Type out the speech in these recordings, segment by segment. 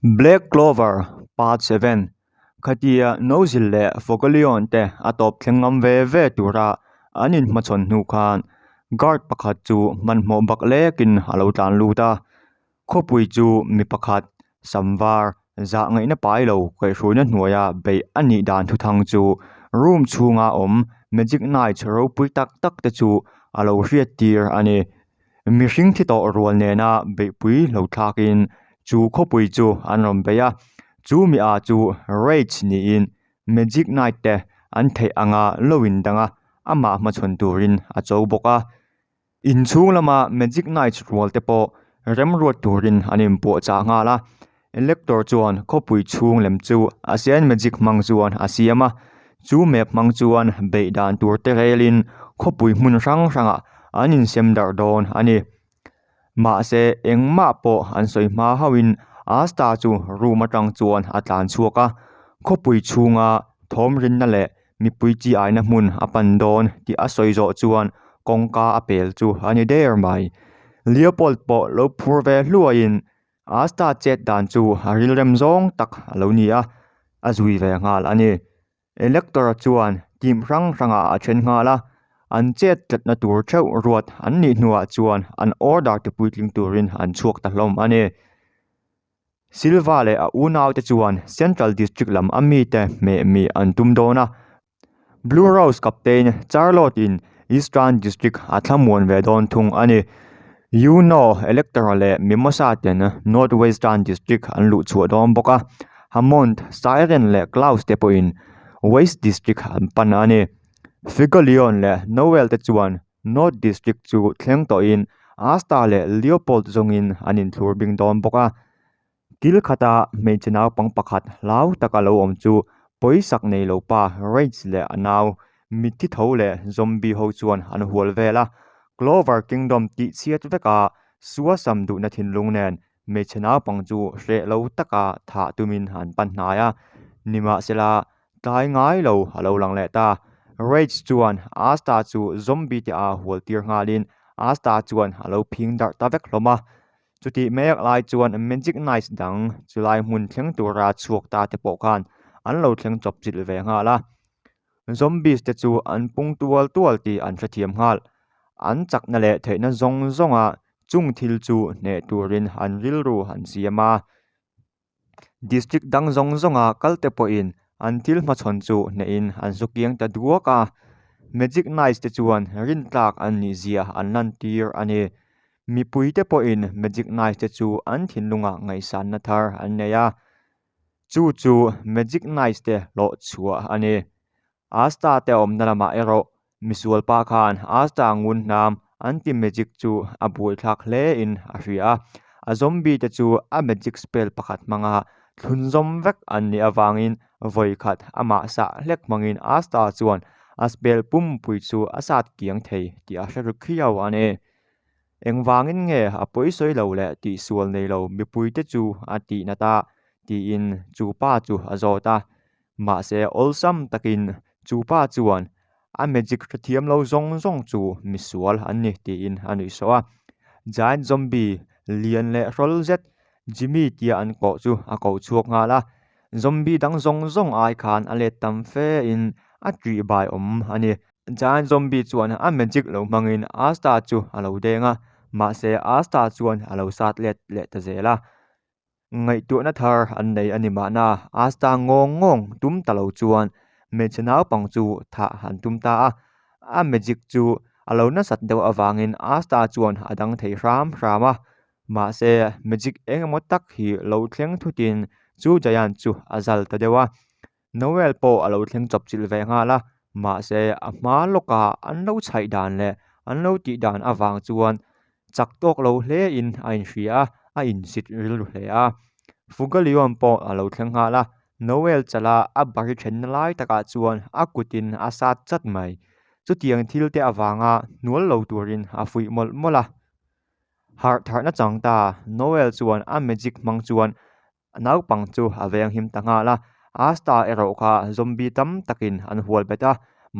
Black Clover Part 7 Khatia Nozil leh Fogoleon te a tawp thleng ngam ve ve tura an inhmachhawn hnu khan guard pakhat chu hmanhmawh bak lekin a lo tlan lut a. Khawpui chu mi pakhat sam var zah ngaihna pai lo kaihhruaina hnuaia beih a nih dan thuthang chu room chhunga awm Magic Knights ropui tak tak te chu a lo hriat tir a ni. Mihring thi tawh rual nena beihpui lo thlakin chu khawpui chu an rawn bei a, chu mi a chu Rage niin Magic Knight te an theih anga lo indang a, amah hmachhawn turin a cho bawk a. Inchhung lama Magic Knights rual te pawh remruat turin an inpuahchah nghal a, Elector chuan khawpui chhung lem chu a Sand Magic hmang chuan a siam a, chu map hmang chuan beih dan tur te relin khawpui hmun hrang hrangah an insem darh dawn a ni. Mahse engmah pawh an sawi hma hauhin Asta chu room atang chuan a tlan chhuak a, khawpui chhunga thawm rinna leh Mipui chi aina hmun a pan dawn tih a sawi zawh chuan kawngka a pel chu a ni der mai. Leopold pawh lo phur ve hluaiin Asta chet dan chu a rilrem zawng tak a lo ni a, a zui ve nghal a ni. Elector-a chuan team hrang hrangah a then nghal a, an chet tlatna tur theuh ruat an nih hnuah chuan an order ti puitling turin an chhuak ta hlawm a ni. Silva leh a unaute chuan Central District lam a mite hmeh mih an tum dawn a, Blue Rose Captain Charlotte-in Eastern District a thlamuan ve dawn thung a ni. Yuno, Electra leh Mimosa ten North Western District an luh chhuah dawn bawk a, Hammond, Siren leh Klaus te pawhin West District an pan a ni. Figolion leh Noel te chuan North District chu thleng tawhin Asta leh Leopold zawngin an inthlur bing dawn bawk a. Kil khata hmeichhe naupang pakhat hlau taka lo awm chu pawisak nei lo pa Rage leh a nau mitthi tho leh zombie ho chuan an hual vel a. Clover Kingdom tih chhiat veka suasam duhna thinlung nen hmeichhe naupang chu hreh lo taka thah tumin an pan hnai a. Nimahsela Tlai ngai lo a lo lang leh ta. Rage chuan Asta chu zombie te a hual tir nghalin Asta chuan a lo phing darh ta vek hlawm a. Chutih mek lai chuan Magic Knights dang chulai hmun thleng tura chhuak ta te pawh khan an lo thleng chawp chilh ve nghal a. Zombies te chu an pung tual tual tih an hrethiam nghal. An chakna leh theihna zawng zawnga chung thil chu hneh turin an rilru an siam a. District dang zawng zawnga kal te pawhin an thil hmachhawn chu hnehin an zu kiang ta duak a, Magic Knights te chuan rintlak an nih zia an lantir a ni. Mipui te pawhin Magic Knights te chu an thinlungah ngaihsanna thar an nei a, chu chu Magic Knights te hlawh chhuah a ni. Asta te awmna lamah erawh misual pa khan Asta ngun hnam anti magic chu a buaithlak hle in a hria a, a zombie te chu a magic spell pakhat hmanga thlun zawm vek an nih avangin vawi khat amah sah hlek hmangin Asta chuan a spell pumpui chu a sat kiang thei tih a hre ru khiau a ni. Engvangin nge a pawi sawi lo leh tihsual nei lo mipui te chu a tih nat a tiin chu pa chu a zawt a. Mahse awlsam takin chu pa chuan a magic hrethiam lo zawng zawng chu misual an ni tiin a nuih sawh a. Giant zombie lian leh hrawl zet Jimmy tia an kawh chu a ko chhuak nghal a. Zombie dang zawng zawng ai khan a let tam fe in a ṭih bai awm a ni. Giant zombie chuan a magic lo hmangin Asta chu a lo deng a, mahse Asta chuan a lo sat let leh ta zel a. Ngaihtuahna thar an nei a ni mahna, Asta ngawng ngawng tum ta lo chuan hmeichhe naupang chu thah an tum ta a. A magic chu a lo nasat deuh avangin Asta chuan a dang thei hram hram a. Mahse, magic eng emaw tak hi lo thleng thutin chu Giant chu a zal ta deuh a. Noel pawh a lo thleng chawp chilh ve nghal a, mahse a hma lawka an lo chhaih dan leh an lo tih dan avang chuan chak tawk lo hle in a inhria a, a insit rilru hle a. Fugalion pawh a lo thleng nghal a, Noel chala a bari thenna lai takah chuan a kutin a sat chat mai. Chutiang thil te avanga hnual lo turin a fuih mawlh mawlh a. Harh tharhna chang ta, Noel chuan a magic hmang chuan A naupang chu a veng him ta nghal a, Asta erawh kha zombie tam takin an hual bet a,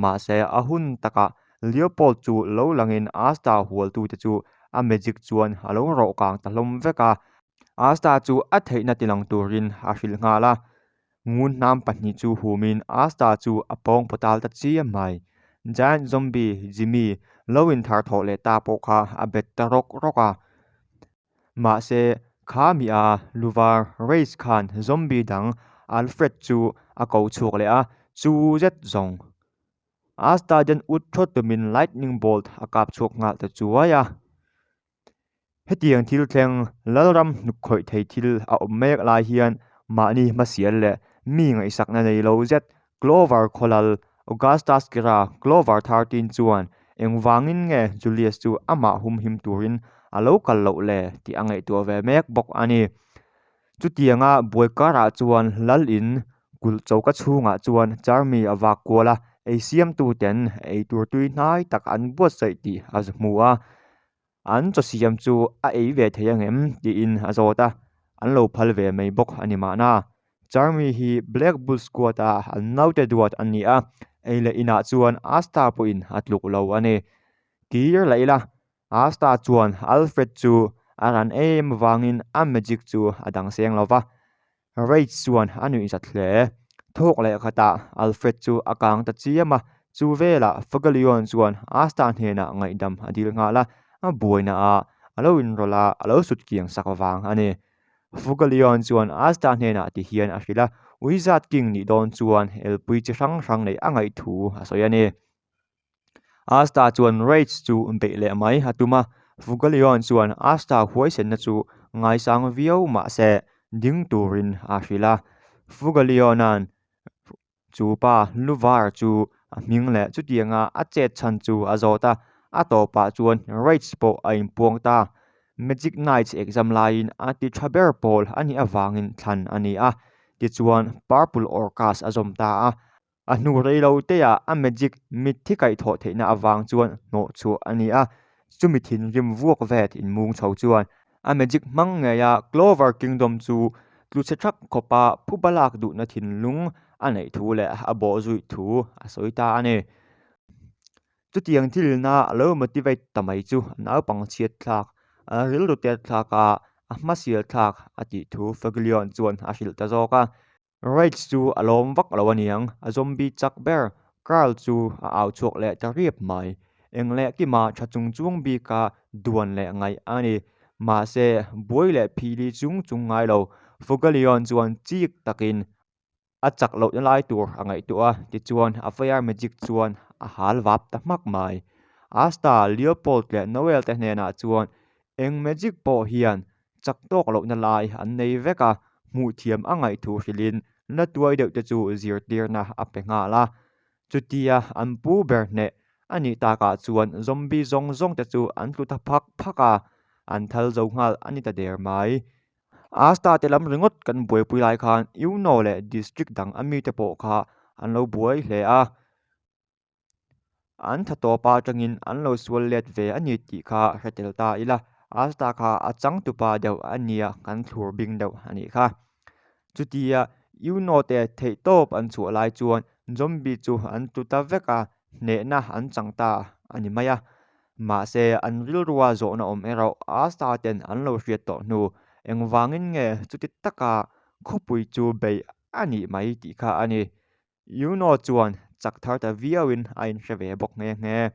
mahse a hun takah Leopold chu lo langin Asta hualtute chu a magic chuan a lo rawh kang ta hlawm vek a. Asta chu a theihna tilang turin a hrilh nghal a. Ngun hnam pahnih chu humin Asta chu a pawng pawtal ta chiam mai. Giant Zombie Jimmy lo inthar thawh leh ta pawh kha a bet ta rawk rawk a. Mahse, kha mi a luvar Race khan zombie dang Alfred chu a ko chhuak leh a, chu zet zawng. Asta den ut thawt tumin lightning bolt a kap chhuak nghal ta chuai a. Hetiang thil thleng Lalram hnuk khawih thei thil a awm mek lai hian mahni hmasial leh mi ngaihsakna nei lo zet Clover khawlal Augustus Kira Clover 13 chuan engvangin nge Julius chu amah humhim turin a lo kal loh le tih a ngaihtuah ve mek bawk a ni. Chutianga buai karah chuan Lal in kulh choka chhungah chuan Charmi a vak kual a, ei siamtuten eitur tui hnai tak an buatsaih tih a hmu a. An chaw siam chu a ei ve thei ang em? tiin a zawt a, an lo phal ve mai bawk a ni mahna. Charmi hi Black Bull Squad a an naute duat a ni a, ei leh inah chuan Asta pawhin a tluk lo a ni. Kir lah ila, Asta chuan Alfred chu a ran em avangin a magic chu a dang seng lo va, Rage chuan a nuih zat hle. Thawk leh khatah Alfred chu a kang ta chiam a, chu velah Fuggalion chuan Asta hnenah ngaihdam a dil nghal a, a buaina ah a lo inrawlh a, a lo sut kiang sak vang a ni. Fuggalion chuan Asta hnenah ti hian a hrilh a, Wizard King nih dawn chuan elpui chi hrang hrang neih a ngaih thu a sawi a ni. Asta chuan Rage chu beih leh mai a tum a, Fuggalion chuan Asta huaisenna chu ngaisang viau mah se ding turin a hrilh a. Fuggalion-a'n chu pa Luvar chu a hming leh chutianga a chet chhan chu a zawt a, a tawpah chuan Rage pawh a inpuang ta. Magic Knights exam laiin a ti tha ber pawl a nih avangin thlan a ni a, tichuan Purple Orcas a zawm ta a. A hnu rei lo teah a magic mitthi kaihthawh theihna avang chuan hnawh chhuah a ni a, chumi thinrim vuak vet inmung chho chuan a magic hmang ngeia Clover Kingdom chu tlu chhe thak khawpa phuba lak duhna thinlung a neih thu leh a bawh zuih thu a sawi ta a ni. Chutiang thilna a lo motivate ta mai chu a naupang chhiat thlak, a rilru tet thlak a, a hmasial thlak a tih thu Faglione chuan a hrilh ta zawk a. Rage chu a lawm vak lo aniang, a zombie chak ber Carl chu a au chhuak leh ta riap mai. Eng leh kima tha chung chung bika duan leh ngaih a ni. Mahse, buai leh phili chung chung ngai lo, Fuggalion chuan chik takin a chak lohna lai tur a ngaihtuah a, tichuan a fire magic chuan a hal vap ta hmak mai. Asta, Leopold leh Noel te hnenah chuan eng magic pawh hian Chak tawk lohna lai an nei vek a, hmuh thiam a ngaih thu hrilhin la tuai deuh te chu zirtirna a pe nghal a. Chutia an pu ber hneh a nih takah chuan zombie zawng zawng te chu an tlu ta phak phak a, an thal zo nghal a ni ta der mai. Asta te lam ringawt kan buaipui lai khan Uno leh district dang a mite pawh kha an lo buai hle a. An tha tawp a atangin an lo sual let ve a ni tih kha hre tel ta ila, Asta kha a changtupa deuh a nia kan thlur bing deuh a nih kha. Chutia Uno te theihtawp an chhuah lai chuan zombie chu an tlu ta vek a, hnehna an chang ta a ni mai a. Mahse an rilrua zawhna awm erawh Asta ten an lo hriat tawh hnu, engvangin nge chuti taka khawpui chu beih a nih mai tih kha a ni. Yuno chuan chak thar ta viauin a inhre ve bawk nghe nghe.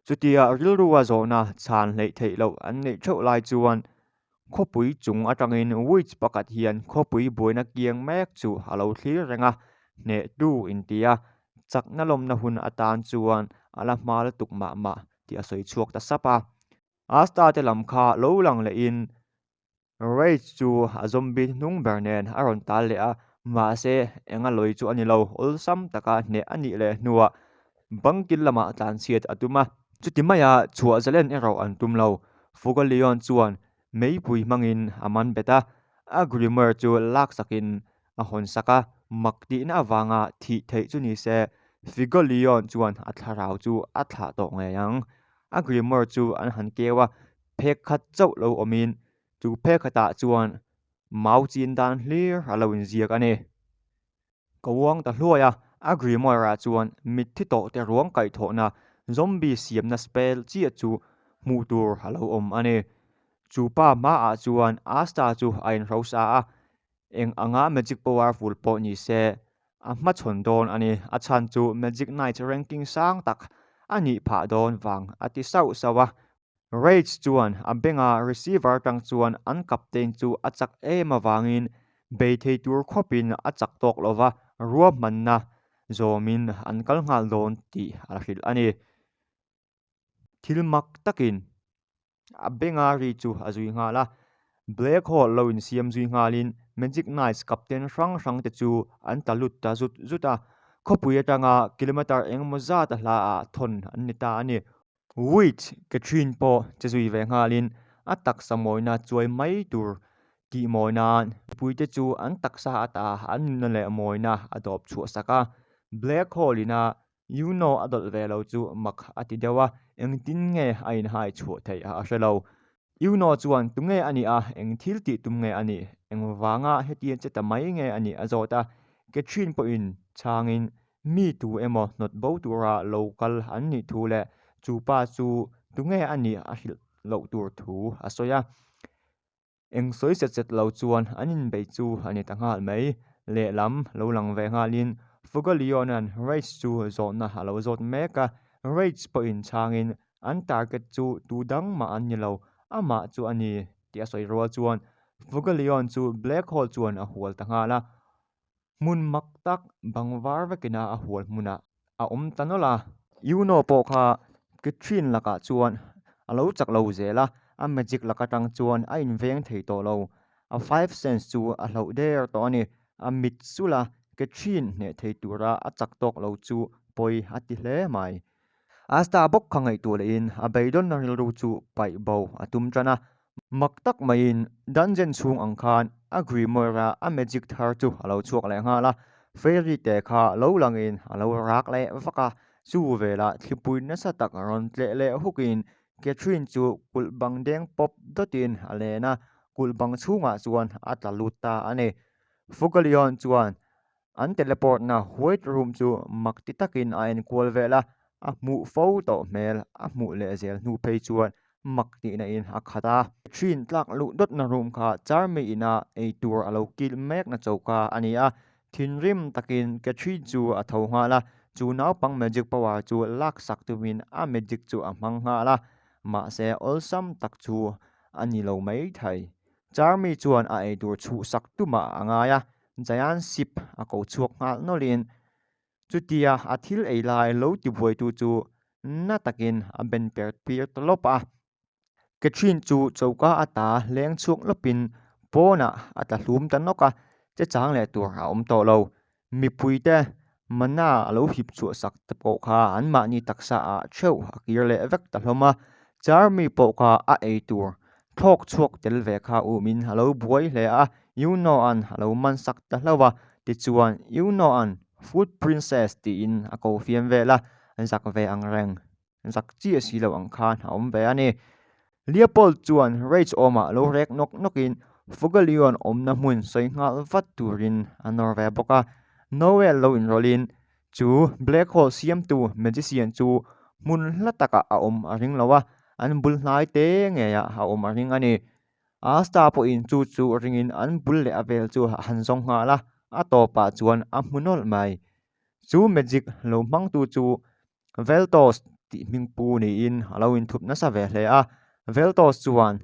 Chutia rilrua zawhna chhan hleih theih loh an neih theuh lai chuan khawpui chung atangin witch pakhat hian khawpui buaina kiang mek chu a lo thlir reng a, hnehtu intia chakna lawmna hun atan chuan a la hma lutuk mah mah tih a sawi chhuak ta sap a. Asta te lam kha lo lang lehin Rage chu a zombie hnung ber nen a rawn tal leh a, mahse enga lawi chu a ni lo, awlsam taka hneh a nih leh hnuah bangkil lamah tlanchhiat a tum a. Chuti maia chhuah zalen erawh an tum lo, Fuggalion chuan meipui hmangin a man bet a, a Grimoire chu laksakin a hawn sak a, mak tihna avanga thih theih chu ni se Figolion chuan a thlarau chu a thlah tawh ngei ang. A Grimoire chu an han keu a, phek khat chauh lo awmin chu phek khatah chuan mau chin dan hlir a lo inziak a ni. Ka uang ta hluai a, a Grimoire-ah chuan mitthi tawh te ruang kaihthawhna zombie siamna spell chiah chu hmuh tur a lo awm a ni. Chu pa hmaah chuan Asta chu a inhrosa a, eng anga magic powerful pawh ni se a hmachhawn dawn a ni. A chhan chu Magic Knights ranking sang tak a nih phah dawn vang a ti sauh sauh a. Rage chuan a benga receiver tang chuan an captain chu a chak em avangin bei thei tur khawpin a chak tawk lova ruahmanna zawmin an kal nghal dawn tih a hrilh a ni. Thil mak takin a benga ri chu a zui nghal a, Black Hole lo insiam zui nghalin Magic Knights captain hrang hrang te chu an tla lut ta zut zut a, khawpui atanga kilometre engemaw zat a hla ah thawn an ni ta a ni. Witch Catherine pawh che zui ve nghalin a taksa mawina chuai mai tur tih mawi nan mipuite chu an taksa ata an nunna leh mawina a dawp chhuah sak a, Black Hole ina Yuno a dawlh ve lo chu mak a ti deuh a, engtin nge a inhai chhuah theih a hre lo. Yuno chuan tunge a nih a, eng thil tih tum nge a nih, engvanga hetia che ta mai nge a nih a zawt a. Catherine pawhin chhangin mi tu emaw hnawt bo tura lo kal an nih thu leh chu pa chu tunge a nih a hrilh loh tur thu a sawi a. Eng sawi set set lo chuan an inbei chu a ni ta nghal mai. Lehlam lo lang ve nghalin Fugaliona'n Rage chu zawhna a lo zawt mek a, Rage pawhin chhangin an target chu tu dang mah an ni lo, amah chu a ni tih a sawi rual chuan Fugalion chu Black Hole chuan a hual ta nghal a. Hmun mak tak bang var vekina a hual hmunah a awm ta nawlh a. Yuno pawh kha Catherine lakah chuan a lo chak lo zel a, a magic lak atang chuan a inveng thei tawh lo. A five sense chu a hloh der tawh a ni. A mit sulh a, Catherine hneh thei tura a chak tawk lo chu pawi a ti hle mai. Asta bawk kha ngaihtuah lehin a beidawnna rilru chu paih bo a tum tan a. Mak tak maiin dungeon chhung ang khan a grimoire-a a magic thar chu a lo chhuak leh nghal a, fairy te kha lo langin a lo rak leh vak a, chu velah thlipui nasa tak rawn tleh leh hukin Catherine chu kulh bang deng pawp dawtin a len a, kulh bang chhungah chuan a tla lut ta a ni. Fugalion chuan An teleport na white room chu mak ti takin a enkual vel a, a hmuh fo tawh hmel a hmuh leh zel hnu phei chuan mak tihna in a khat a. Thin tlak luh dawtna room kha Charmi ina ei tur a lo kil mekna choka a ni a, thinrim takin Catherine chu a tho nghal a, chu naupang magic power chu laksak tumin a magic chu a hmang nghal a, mahse awlsam tak chu a ni lo maithei. Charmi chuan a eitur chhuhsak tumah a ngai a, Giant Ship a ko chhuak nghal nawlhin chutia a thil ei lai lo tibuaitu chu na takin a ben per tir ta lawp a. Catherine chu choka ata leng chhuak lawpin pawnah a tla hlum ta nawk a, che chang leh tur a awm tawh lo. Mipuite mana a lo hip chhuah sak te pawh kha anmahni taksa ah theuh a kir leh vek ta hlawm a, Charmi pawh kha a ei tur thlawk chhuak tel ve kha umin a lo buai hle a, Yuno-a'n a lo man sak ta hlauh a, tichuan Yuno-a'n Food Princess tiin a ko fiam vel a, zak ve ang reng. Zak chiah si lo ang khan a awm ve a ni. Leopold chuan Rage awmah lo rek nawk nawkin Fugalion awmna hmun sawi nghal vat turin a nawr ve bawk a. Noel lo inrawlhin chu Black Hole siamtu magician chu hmun hla takah a awm a ring lo a, an bul hnai te ngeiah a awm a ring a ni. Asta pawhin chu chu ringin an bul leh a vel chu a han zawng nghal a, a tawpah chuan a hmu nawlh mai. Chu magic lo hmangtu chu Veltos tih hming pu niin a lo inthup nasa ve hle a, Veltos chuan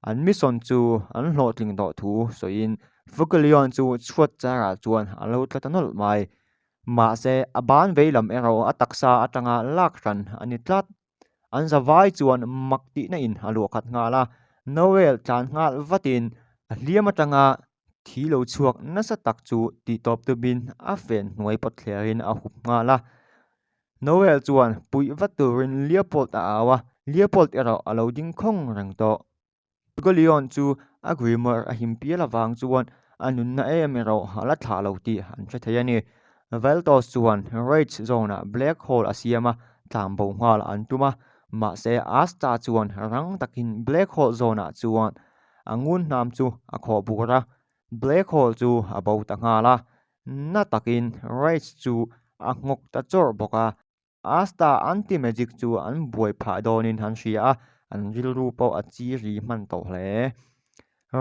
an mission chu an hlawhtling tawh thu sawiin Fukilion chu chhuat charah chuan a lo tla ta nawlh mai. Mahse, a ban vei lam erawh a taksa atanga lak hran a ni tlat. An zavai chuan mak tihna in a luah khat nghal a, Noel tlan nghal vatin a hliam atanga Thi lo chhuak nasa tak chu tihtawp tumin a fen hnuai pawt thlerin a hup nghal a. Noel chuan puih vat turin Leopold a au a, Leopold erawh a lo ding khawng reng tawh. Golion chu a Grimoire a him pial avang chuan a nunna em erawh a la thlah lo tih an hre thei a ni. Veltos chuan Rage Zone-ah Black Hole a siam a, tlanbo nghal an tum a, mahse Asta chuan rang takin Black Hole Zone-ah chuan A ngun hnam chu a khawh bur a, Black Hole chu a bo ta nghal a, na takin Rage chu a nghawk ta chawrh bawk a. Asta anti-magic chu an buai phah dawnin an hria a, An rilru pawh a chi ri hman tawh hle.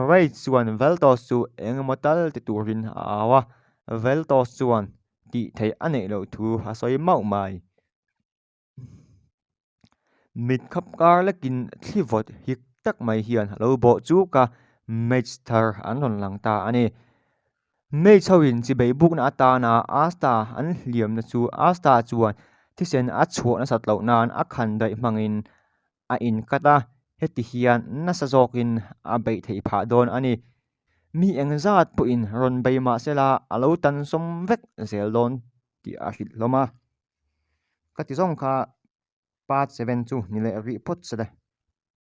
Ray chuan Veltos chu eng emaw tal ti turin a au a, Veltos chuan tih theih a neih loh thu a sawi mauh mai. Mit khap kar lekin thli vawt hik tak mai hian a lo bawh chuk a, mage thar an rawn lang ta a ni. Mage hoin chibei bukna atana Asta an hliamna chu Asta chuan thisen a chhuah nasat loh nan a khan daih hmangin a inkat a, heti hian nasa zawkin a beih theih phah dawn a ni. Mi engzat pawhin rawn bei mah sela a lo tan sawm vek zel dawn tih a hrilh hlawm a. Ka ti zawng kha part 7 chu ni leh rih phawt se le.